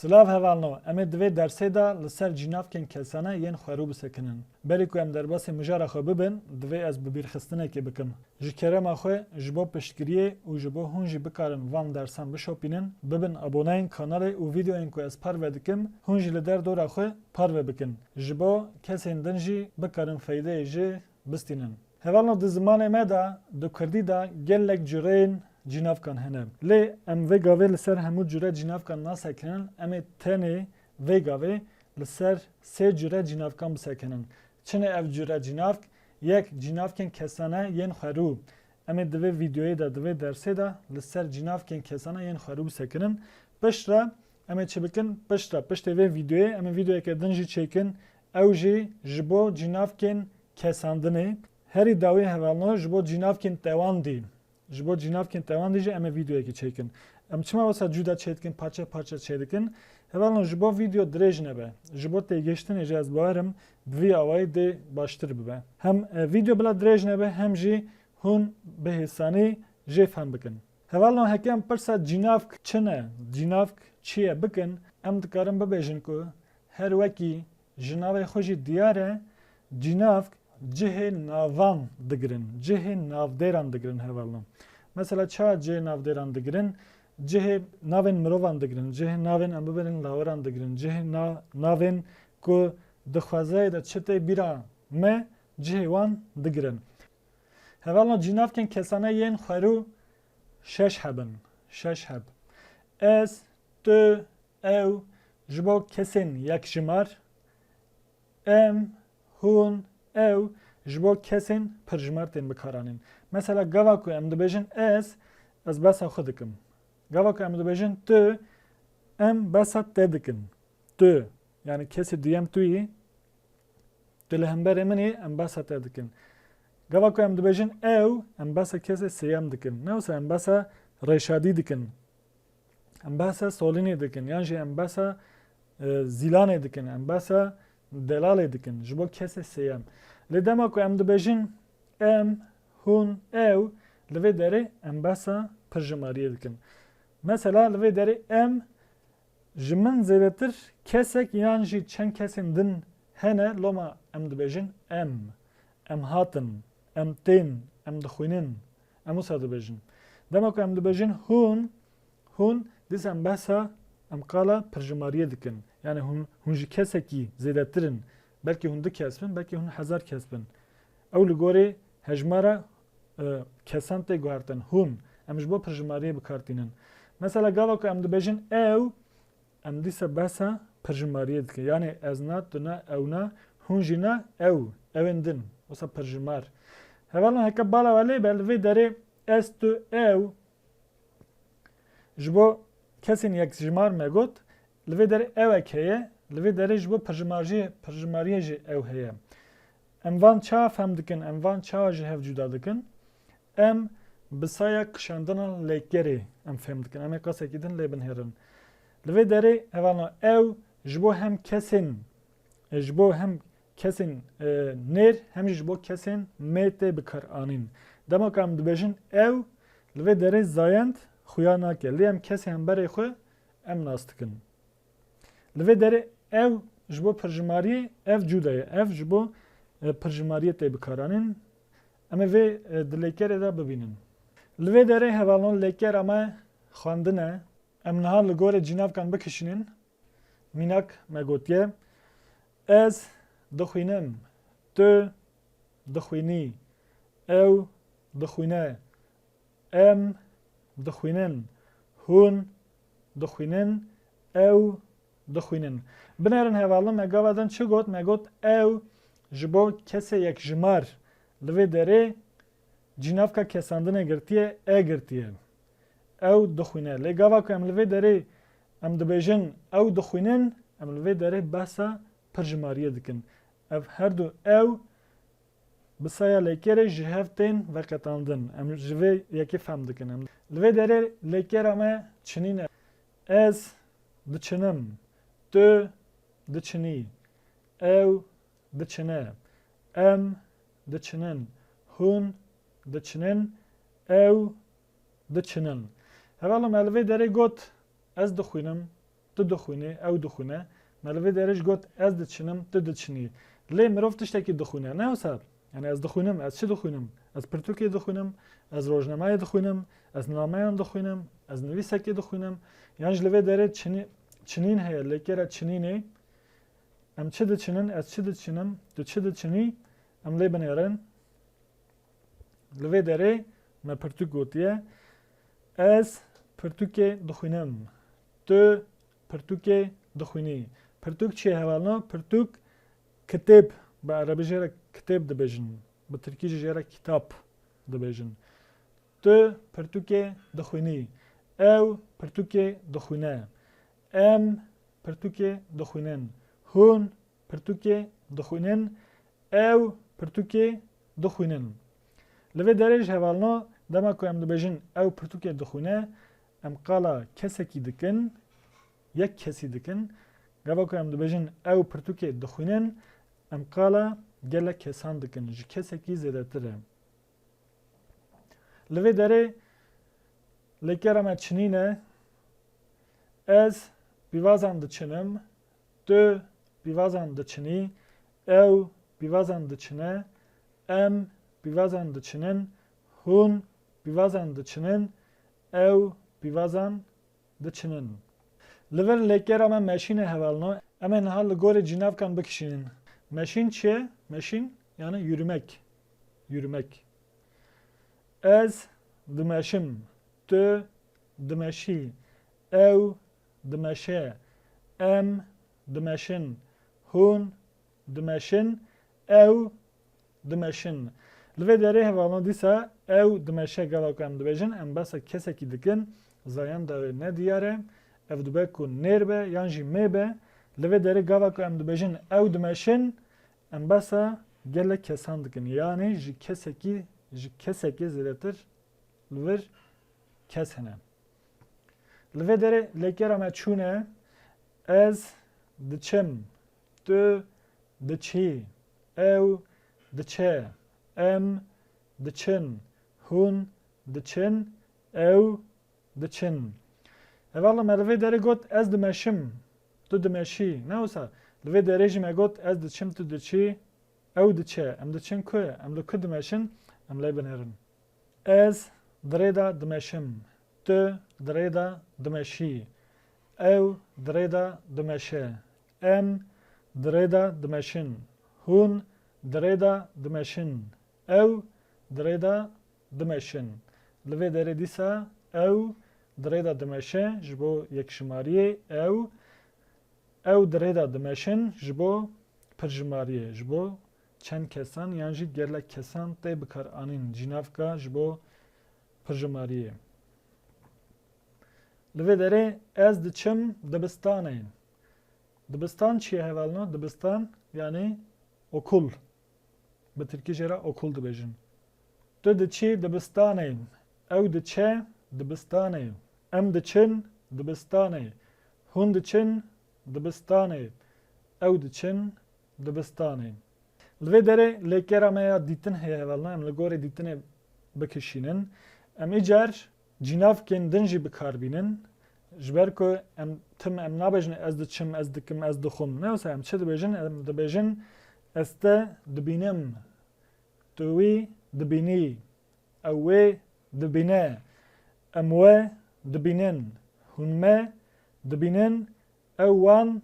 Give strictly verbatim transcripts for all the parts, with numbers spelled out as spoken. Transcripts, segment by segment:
Silav hevalno, em ê di vê dersê de li ser cînavkên kesane yên xwerû bisekinin. Berî ku em derbasî mijara xwe bibin, divê ez bibîrxistinekê bikim. Ji kerema xwe, ji bo piştgiriyê û ji bo hûn jî bikarin van dersan bişopînin, bibin aboneyên kanalê û vîdeoyên ku ez parve dikim, hûn jî li derdora xwe parve bikin. Ji bo kesên din jî bikarin feydeyê jê bistînin. Hevalno, di zimanê me de, di kurdî de gelek cureyên cînavkan hene. Lê em vê gavê li ser hemû cure cînavkan nasekinin, em ê tenê vê gavê li ser sê cure cînavkan bisekinin. Çi ne ev cure cînavk? Yek, cînavkên kesane yên xwerû. Em ê di vê vîdeoyê de, di vê dersê de li ser cînavkên kesane yên xwerû bisekinin. Piştre em ê çi bikin? Piştre, piştê vê vîdeoyê em ê vîdeoyeke din jî çêkin. Ew jî ji bo cînavkên kesandinê. Herî dawî hevalno ji bo cînavkên tewandî. Ji bo cînavkên tewandî jî em ê vîdeoyekê çêkin. Em çima wisa cuda çêdikin, parçe parçe çêdikin? Hevalno, ji bo vîdeo dirêj nebe. Ji bo têgihiştinê jî ez bawerim bi vî awayî dê baştir bibe. Hem, e, vîdeo bila dirêj nebe, hem jî hûn bi hêsanî jê fehm bikin. Hevalno, heke em pirsa cînavk çi ne, cînavk çi ye bikin, em dikarin bibêjin ku her wekî ji navê xwe jî diyar e, cînavk cihê navan digirin, cihê navdêran digirin hevalno. Mesela çawa cihê navdêran digirin? Cihê navên mirovan digirin, cihê navên em bibêrin lawiran digirin, cihê na-, navên ku di xwezayê de çi tê bîra me, cihê wan digirin. Hevalno, cînavkên kesane yên xwerû şeş heb in. Şeş heb. Ez, tu, ew, ji bo kesên yekjimar, em, hûn, ew, ji bo kesên pirjimar tên bikaranîn. Mesela gava ku em dibêjin ez, ez behsa xwe dikim. Gava ku em dibêjin tu, em behsa te dikin. Tu, yani kesê duyem tu yî, tu li hemberê min î, em behsa te dikin. Gava ku em dibêjin ew, em behsa kesê sêyem dikin. Ne wisa em behsa Rêşadî dikin. Em behsa Solînê dikin, yan jî em behsa, e, Zîlanê dikin, em behsa Delalê dikin, ji bo kesê sêyem. Lê dema ku em dibêjin em, hûn, ew, li vê derê em behsa pirjimariyê dikin. Mesela li vê derê em ji min zêdetir kesek yan jî çend kesên din hene, loma em dibêjin em. Em hatin, em tên, em dixwînin, em wisa dibêjin. Dema ku em dibêjin hûn, hûn, dîsa em behsa, em qala pirjimariyê dikin. Yani hûn, hûn ji kesekî zêdetir in. Belkî hûn du kes bin, belkî hûn hezar kes bin. Ew li gorî hejmara, e, kesan tê guhertin. Hûn, em ji bo pirjimariyê bi kar tînin. Mesela gava ku em dibêjin ew, em dîsa behsa pirjimariyê dikin. Yani ez na, tu na, ew na, hûn jî na, ew, ewên din. Wisa pirjimar. Hevalno, heke bala we lê be, li vê derê ez, tu, ew, ji bo kesên yekjimar me got, li vê derê ewek heye, li vê derê ji bo pirjimarjiyê, pirjimariyê jî ew heye. Em van çawa fehm dikin, em van çawa ji hev cuda dikin? Em bi saya kişandina lêkerê em fêm dikin. Em ê qasekî din lê binihêrin. Li vê derê hevalno ew ji bo hem kesên, e, ji bo hem kesên, e, nêr hem jî ji bo kesên mê tê bi kar anîn. Dema ku em dibêjin ew, li vê derê zayend xuya nake. Lê em kesê hemberê xwe em nas dikin. Li vê derê ew ji bo pirjimariyê, ev cuda ye. Ev ji bo, e, pirjimariyê tê bikaranîn. Em ê vê, e, di lêkerê de bibînin. Li vê derê hevalno lêkera me xwendin e. Em niha li gorê cînavkan bikişînin. Mînak me gotiye, ez dixwînim, tu dixwînî, ew dixwîne, em dixwînin, hûn dixwînin, ew dixwînin. Binêrin hevalno, me gava din çi got? Me got ew ji bo kesê yekjimar li vê derê cînavka kesandinê girtiye, e girtiye. Ew dixwîne. Lê gava ku em li vê derê em dibêjin ew dixwînin, em li vê derê behsa pirjimariyê dikin. Ev her du ew bi saya lêkerê ji hev tên veqetandin. Em ji vê yekê fehm dikin. Em, li vê derê lêkera me çinîn e. Ez diçinim. Tu diçinî. Ew diçine. Em diçinin. Hûn diçinin. Ew diçinin. Hevalno, me li vê derê got, ez dixwînim. Tu dixwînî, ew dixwîne. Me li vê derê jî got, ez diçinim, tu diçinî. Lê mirov tiştekî dixwîne. Ne wisa? Yani ez dixwînim, ez çi dixwînim? Ez pirtûkê dixwînim, ez rojnamayê dixwînim, ez nameyan dixwînim, ez nivîsekê dixwînim. Yan ji li vê derê çinî-, çinîn heye, lêkera çinînê. Em çi diçinin, ez çi diçinim, tu çi diçinî, em lê binêrin. Li vê derê me pirtûk gotiye. Ez pirtûkê dixwînim. Tu pirtûkê dixwînî. Pirtûk çi ye hevalno? Pirtûk kitêb, bi erebî jê re kitêb dibêjin. Bi tirkî jî jê re kitap dibêjin. Tu pirtûkê dixwînî. Ew pirtûkê dixwîne. Em pirtûkê dixwînin. Hûn pirtûkê dixwînin. Ew pirtûkê dixwînin. Li vê derê ji hevalno dema ku em dibêjin ew pirtûkê dixwîne, em qala kesekî dikin, yek kesî dikin. Gava ku em dibêjin ew pirtûkê dixwînin, em qala gelek kesan dikin, ji kesekî zêdetir e. Li vê derê lêkera me çinîn e. Ez pîvazan diçinim, tu pîvazan diçinî, ew pîvazan diçine, em pîvazan diçinin, hûn pîvazan diçinin, ew pîvazan diçinin. Li vir lêkera me meşîn e hevalno. Em ê niha li gorî cînavkan bikişînin. Meşîn çi ye? Meşîn yani yürümek. Yürümek. Ez dimeşim. Tu dimeşî. Ew dimeşe. Em dimeşin. Hûn dimeşin. Ew dimeşin. Li vê derê hevalno dîsa ew dimeşe gava ku em dibêjin, em behsa kesekî dikin, zayan dawê ne diyar e, ev dibe ku nêr be yan jî mê be. Li vê derê gava ku em dibêjin ew dimeşin, em behsa gelek kesan dikin. Yanî ji kesekî, ji kesekê zêdetir li vir kes hene. Li vê derê lêkera me çûne, ez diçim, tu diçî, ew diçe, em diçin, hûn diçin, ew diçin. Hevalno me li vê derê got, ez dimeşim, tu dimeşî. Ne wisa? Li vê derê jî me got, ez diçim, tu diçî, ew diçe. Em diçin ku? Em li ku dimeşin? Em lê binêrin. Ez di rê de dimeşim. Tu di rê de dimeşî. Ew di rê de dimeşe. Em di rê de dimeşin. Hûn di rê de dimeşin. Ew di rê de dimeşin. Li vê derê dîsa ew di rê de dimeşe ji bo yekjimariyê, ew, ew di rê de dimeşin ji bo pirjimariyê, ji bo çend kesan yan jî gelek kesan tê bikaranîn cînavka ji bo pirjimariyê. Li vê derê ez diçim dibistanê. Dibistan çi ye hevalno? Dibistan yani okul. Bi tirkî jê re okul dibêjin. Tu diçî dibistanê. Ew diçe dibistanê. Em diçin dibistanê. Hûn diçin dibistanê. Ew diçin dibistanê. Li vê derê lêkera me ya dîtin heye hevalno. Em li gorî dîtinê bikişînin. Em îcar cînavkên din jî bi kar bînin. Ji ber ku em tim em nabêjin ez diçim, ez dikim, ez dixwim. Ne wisa em çi dibêjin? Em dibêjin ez te dibînim, tu wî dibînî, ew wê dibîne, em we dibînin, hûn me dibînin, ew wan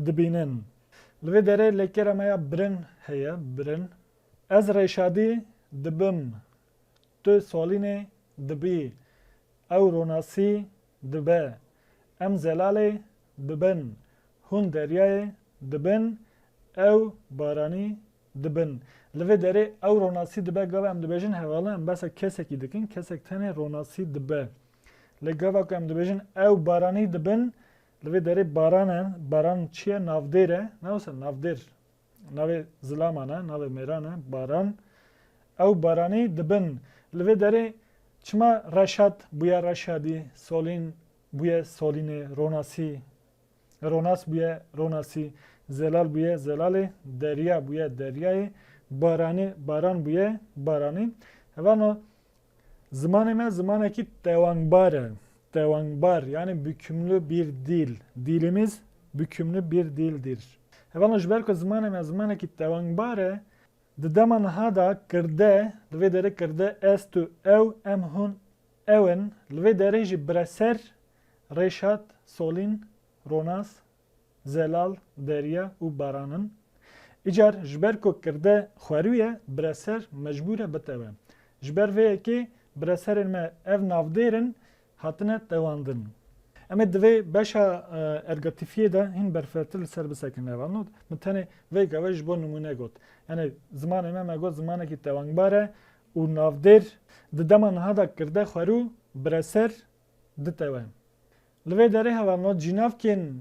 dibînin. Li vê derê lêkera me ya birin heye, birin. Ez Reşadî dibim, tu Solînê dibî, ew Ronasî dibe, em Zelalê dibin, hûn Deryayê dibin, ew Baranî dibin. Li vê derê ew Ronasî dibe, gava em dibêjin hevalin, em behsa kesekî dikin, kesek tenê Ronasî dibe. Lê gava ku em dibêjin ew Baranî dibin, li vê derê baran e, baran çi ye? Navdêr e, ne wisa navdêr. Navê zilaman e, navê mêran e, Baran. Ew Baranî dibin. Li vê derê çima Reşat bûye Reşadî, Solîn bûye Solînê, Ronasî, Ronas bûye Ronasî, Zelal bûye Zelalê, Derya bûye Deryayê, Baranî, Baran bûye Baranî. Hevano zimanê me zimanekî tewangbar e. tewangbar, yani bükümlü bir dil. Dilimiz bükümlü bir dildir. Hevalno, ji ber ku zimanê me zimanekî tewangbar e, di dema niha de kirde, li vê derê kirde ez, tu, ew, em, hûn, ew in, li vê derê jî bireser, rêşat, solîn, ronas, zelal, derya û baran in. Îcar ji ber ku kirde xwerû ye, bireser mecbûr e bitewe. Ji ber vê yekê bireserên me ev navdêr in, hatine tewandin. Em ê di vê beşa, e, ergatîfiyê de hîn berfirehtir li ser bisekinin hevalno. Min tenê vê gavê ji bo nimûne got. Yani zimanê me, me got zimanekî tewangbar e û navdêr, di dema niha de kirde xwerû, bireser, ditewe. Li vê derê hevalno cînavkên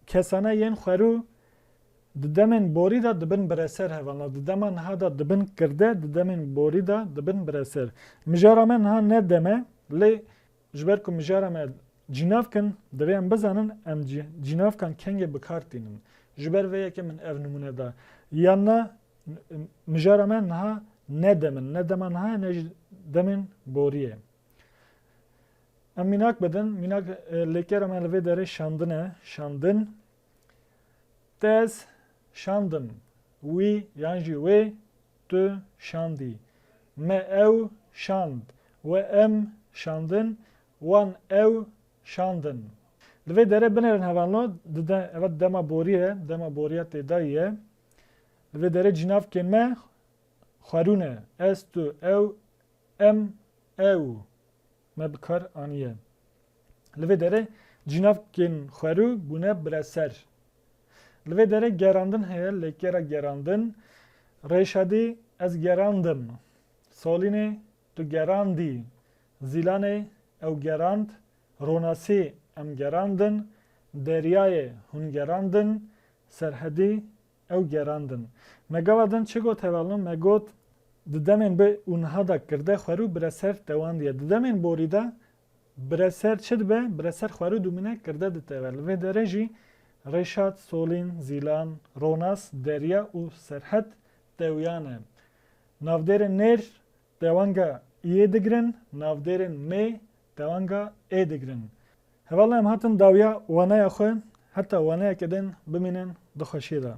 kesane yên xwerû di demên borî de dibin bireser hevalno. Di dema niha de dibin kirde, di demên borî de dibin bireser. Mijara me niha ne dem e, lê ji ber ku mijara me cînavk in, divê em bizanin em cî-, cînavkan kengê bi kar tînin. Ji ber vê yekê min ev nimûne da. Yan na, mijara me niha ne dem in. Ne dema niha ye, ne jî demên borî ye. Em mînak bidin. Mînak, e, lêkera me li vê derê şandin e. Şandin. Te ez şandim. Wî yan jî wê, tu şandî. Me ew şand. We em şandin. Wan ew şandin. Li vê derê binêrin hevalno, di de, eva dema borî ye, dema boriya têdayî ye. Li vê derê cînavkên me xwerû ne. Ez, tu, ew, em, ew me bi kar aniye. Li vê derê cînavkên xwerû bûne bireser. Li vê derê gerandin heye, lêkera gerandin. Rêşadî, ez gerandim. Solînê, tu gerandî. Zîlanê, ew gerand. Ronasî, em gerandin. Deryayê, hûn gerandin. Serhedî, ew gerandin. Me gava din çi got hevalno? Me got, di demên bi û niha de kirde xwerû bireser tewandiye. Di demên borî de bireser çi dibe? Bireser xwerû dimîne, kirde ditewe. Li vê derê jî Rêşat, Solîn, Zîlan, Ronas, Derya û Serhed tewiyan e. Navdêrên nêr tewanga iyê digirin, navdêrên mê tewanga ê digirin. Hevalno, em hatin dawiya waneya xwe, heta waneyeke din bimînin di xweşiyê de.